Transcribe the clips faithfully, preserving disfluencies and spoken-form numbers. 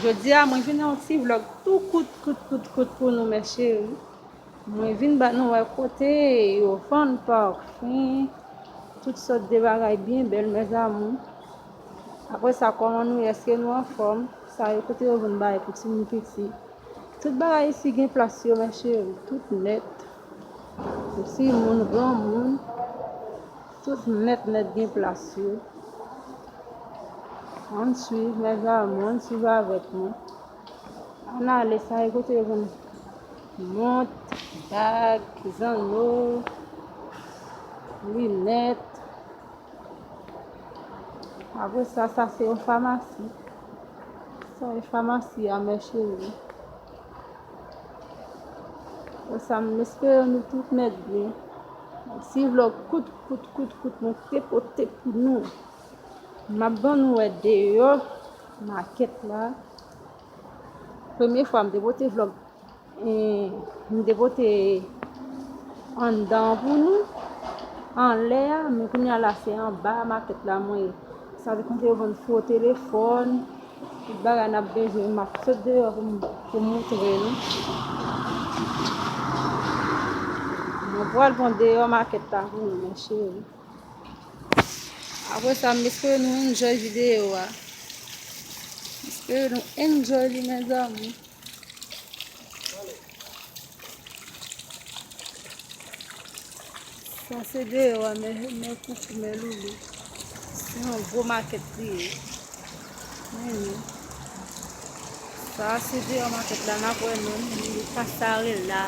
Jodi a, mwen vin nan yon ti vlòg tou kout, kout, kout, kout pou nou, mes chéries. Mwen vin ba nou wè kote yo vann pafen, tout sòt de bagay byen bèl, mes amours. Apre sa, kòman nou ye? Èske nou anfòm? Sa yo kote yo vann bagay pou timoun piti. Tout bagay isi gen plas yo, mes chéries. Tout nèt. Pou timoun, granmoun. Tout nèt, nèt gen plas yo. Ann swiv, mes amours, ann swiv avèk mwen. Ann ale, sa yo kote yo vann mont, bag, zanno, linèt. Apre sa, sa se yon famasi. Sa e famasi a, mes chéries. Apre sa, m espere nou tout nèt byen. Ti vlòg kout, kout, kout, kout, mwen te pote pou nou. M ap ban nou wè deyò makèt la. Premye fwa m te pote vlòg, e, m te pote anndan an pou nou, anlè a, men kounye a la se anba makèt la mwen ye. Sa vle kote yo vann fo telefòn, tout bagay n ap bezwen, m ap sot deyò pou m, pou m montre nou. Mwen pral pran deyò makèt la pou nou, mes chéries. Apre sa, m espere nou enjoy videyo a. M espere nou enjoy li, mes amours. Sa se deyò a, mes, mes coucous, mes loulous. Se yon gwo makèt li ye. Men nou. Sa se deyò makèt la, n ap wè nou, li pasarela.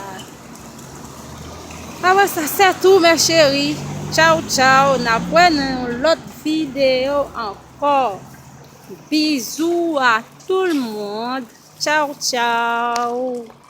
Apre sa, se tou, mes chéries. Tchaw, tchaw. N ap wè nan yon lòt videyo ankò. Bizou a tout le monde. Tchaw, tchaw.